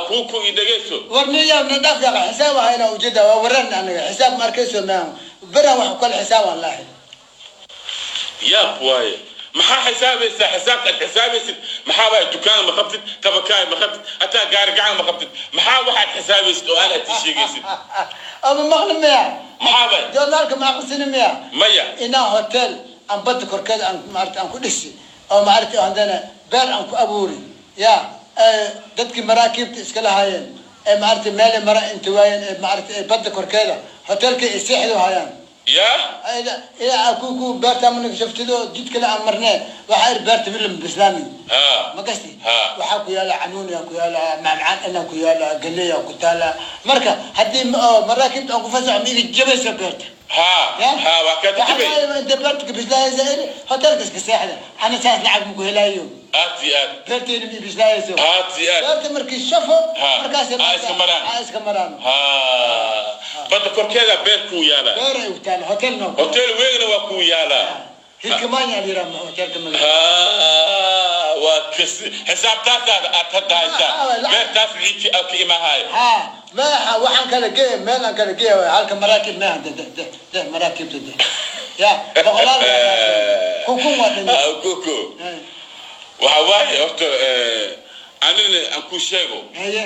Kuku i dhegeyso. Warniya na dhaaf yaqa, xisaab ahayna ujeeda waa waran. Aniga xisaab ma arkayso, maa beran wax kale xisaab aan laahay. Yaab waaye, maxaa xisaabaysaa? Xisaabta aad xisaabaysid maxaa waay? Dukaan ma qabtid, tabakaay ma qabtid, hataa gaari gacan ma qabtid. Maxaa waxaad xisaabaysid oo aan aad ii sheegaysid? Ama maqli miya? Maxaa waay? Joornaalka ma aqrisini miya? Maya. Inaa hotel aan badda korkeeda aan maarata aan ku dhisi oo maarata haddana beer aan ku abuuri ya dadkii maraakiibta iska lahaayeen ee maarata meelay mara inta waayeen ee maarata ee badda korkeeda hotelkay ay seexdu hayaan. Ya. Ilaa ku beerta mana shaftido, jid kale aan marnee waxaa ir beerta wilam bislaami. Ma gasti? Waxaa ku yaala canuun yaa ku yaala, macmacaan inaa ku yaala, galeya ku taala. Marka haddii maraakiibta aan ku fasaxo, ma iga jabaysa beerta? Ha ha, waa kaa jabay. Inta beerta ka bislaayaysa hotelka iska seexda, ana saas lacag maku helaayo. Aad iyo aad. Beerteyna ma bislaayayso. Aad iyo aad. Beerta markii shafo markaas Aa, iska maraan. Aa, iska maraan. Ha, badda korkeeda beer kuu yaalaa. Beer ay u taala, hotelna Hotel weynna waa kuu yaalaa. Hirkamaanya la yidhaha hotelka magaca. Ha, waa kas xisaabtaasaada aad hadda haysaa. Beertaas wixii ka imahayo. Ha, maaha, waxaan kala geeya meel aan kala geeya waay. Halka maraakib maaha, de de de de maraakiibta de ya boqolaal kun waa dhan. Koko, waxa waaye horta anina aan kuu sheego. Haye.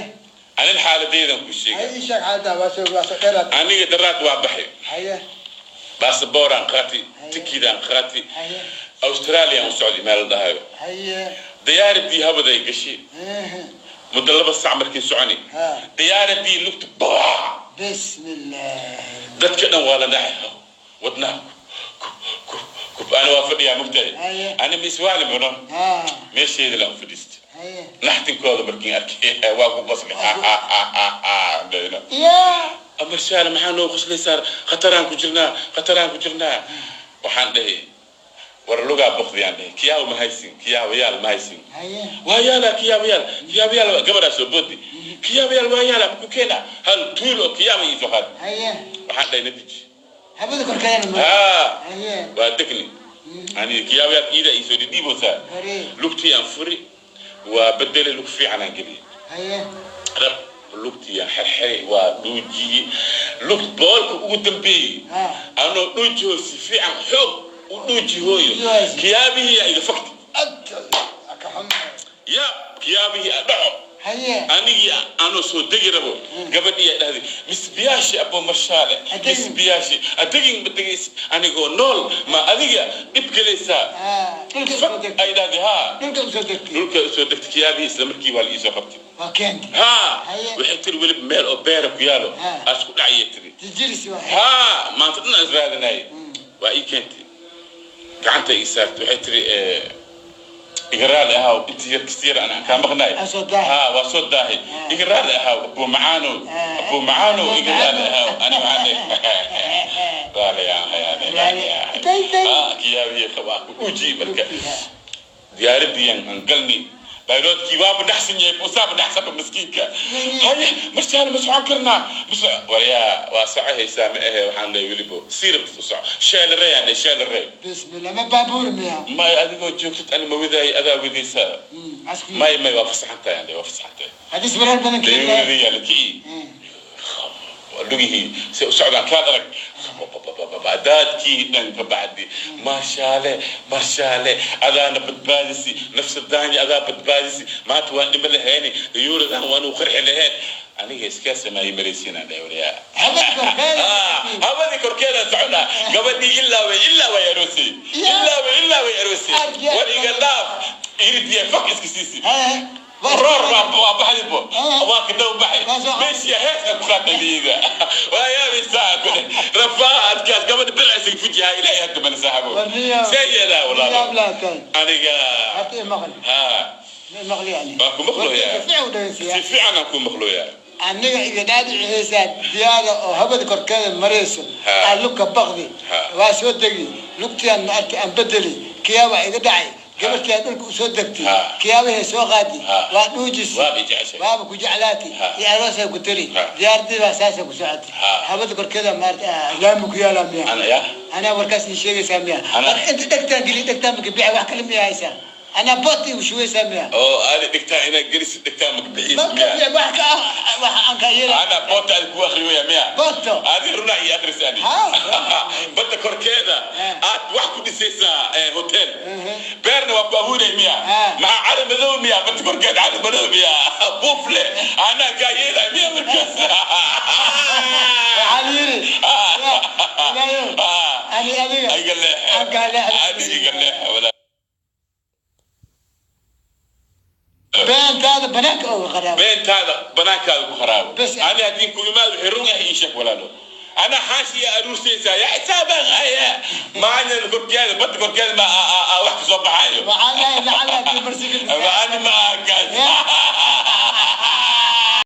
Anin xaaladaydan kuu sheega. Haye, ii sheeg xaaladda, waa soo dheeraad. Aniga daraad waa baxay. Haye. Baasabooraan qaati, tikidaan qaati. Haye. Australian u socday, meel la dhahayo. Haye. Diyaaradii habaday gashay muddo 2 sac markii soconi, diyaaradii lugta baa. Bismillah. Dadka dhan waa la dhacay, wadnaha kub kub kub. Ana waa fadhiyaa, mugtahay. Ani miswaali muno meesheeda la fadhiistay. Naxtinkooda markiin arkay waa ku qoslay. Ya. Amarshaale, maxaa noo qoslaysaa? Khataraan ku jirnaa, khataraan ku jirnaa. Waxaan dhahay, war lugaa boqdiyaan dhahay, kiyaawa ma haysin, kiyaawayaal ma haysin? Waa yaala kiyaawayaal, kiyaawayaal. Gabadhaa soo boodi, kiyaawayaal waa yaala, maku keena hal tuul oo kiyaaba iisoo qaad. Waxaan dhahay, natij Habada korkeeda ma? Ha. Waa degni ani, kiyaawayaal iida iisoo dhidhiiboosaa. Lugtii aan furi, waa bedelay, lug fiican aan geliyay. Rab, lugtii aan xerxeray, waa dhuujiyey lug boolka ugu dambeeyey. Anoo dhuujiho si fiican xoog u dhuuji hooyo, kiyaabihii aa iga fakti. Ka xum. Ya, kiyaabihii a dhaco. Anigii anoo soo degi rabo, gabadhii aa dhahday, misbiyaashi abo marshaale, misbiyaashi adegin ma degaysid, anigoo nool ma adiga dhib gelaysaa? Dhulka fak usoo degtay. Ay dhahday ha. Dhulka usoo degtay. Dhulka usoo degtay kiyaabihii, isla markii waa la iisoo qabtay. Waa keentay. Ha. Waxay tiri weliba meel oo beera ku yaalo aa isku dhacaya tiri. Tijiris waa. Ha, maanta dhan aan israadinayay, waa ii keentay, gacanta ii saartay. Waxay tiri, iga raali ahaaw, inta yar kasta yar aan kaa maqnaay. Waa soo daahay. Ha, waa soo daahay, iga raali ahaaw, abuu macaano, abuu macaano, iga raali ahaaw. Ani waxaan dhahay, raali aan ahay ani, raali aan ahay. Day day. Ha, kiyaabihii qabaa ku dhuuji. Marka diyaaradii aan galnay, bayloodkii waaba dhaxsan yahay, usaaba dhaxsanba miskiinka. Haye marshaale, ma socon karnaa? Mas waryaa, waa soco haysaa ma ahe. Waxaan leeyahay, welibo siirabta u soco, sheelarey aan dhahay, sheelarey. Bismillah, ma baabuur miya? May, adigoo joogtid ani ma wadaay, adaa wadaysaa. Asku. May may, waa fasaxan tahay aan dhahay, waa fasaxan tahay. Hadis warar badan keenay. Dayuuradii la kici, lugihii say u socdaan kaad arag daadkii dhan ka bacdi. Maashaale, marshaale, adaana badbaadisi nafsadaani, adaa badbaadisi. Maanta waan dhima lahayni, dayuuradan waan u qarxi lahayn. Aniga iskaa sameeyey maraysiinaan dhahay, waryaa. Habada korkeeda. Habadii korkeeda soconaa, gabadhii ilaa way ilaa way aroosay, ilaa way ilaa way aroosay. War iga dhaaf, iridiya fak iska siisi. Roor waa baxdi bo, waa ka daba baxay meeshii heeska ku qaatay liyida, waa yaabaysaa ku dheh rafaadkaas gabadha bilcisa fujihaa. Ilaahay hadda mana saaxibo, see yeelaa walaalo aniga. Ha. Waa ku maqlooyaa. Si fiican aan ku maqlooyaa. Aniga iga dhaadhicihaysaa diyaada oo habada korkeeda marayso. Aan lugka bakdi, waa soo degi, lugtiaan maarta aan bedeli, kiyaaba iga dhacay, gabartii aan dhulka usoo degtay, kiyaabahay soo qaadi, waa dhuujisi. Waaba i jeceshay. Waaba ku jeclaati iyo aroosay ku tiri. Diyaaradii baa saasay ku socotay. Habada korkeeda maarta laami ku yaalaa miya? Ana ya. Anaa warkaas ii sheegaysaa miya? Inta dhegtaan geli, dhegtaan maka bixa, wax kale miya haysaa? Anaa boot igu shubeysaa miya? Oo aadi dhigtaa inaad gelisid, dhigtaa makabixiis Marka miya? Wax ka wax aan ka yeelay. Anaa boota aad ku akriyoya miya? Boto. Adi runaa iyo akris ani. Ha. Badda korkeeda aad wax ku dhisaysaa hotel, beerna waa ku abuuray miya? Maxaa cali madow miya? Badda korkeeda cali madow miya? Buufle anaa kaa yeelay miya markaas? Waxaa la yidhi ilaayo ani adiga Iga leexe. Aan kaa leexday. Ani iga leexe walaa. Beentaada banaanka oga qaraabo. Beentaada banaankaada ku kharaabo. Bes. Ani haddii ku imaado, wixii run ah ii sheeg walaalo. Anaa xaashiya aruursaysaa yaa xisaabaan haya maalin korkeeda, badda korkeeda ma wax kasoo baxayo. Waxaan leeyahay lacala haddii marsi ka Ani ma aha kaas.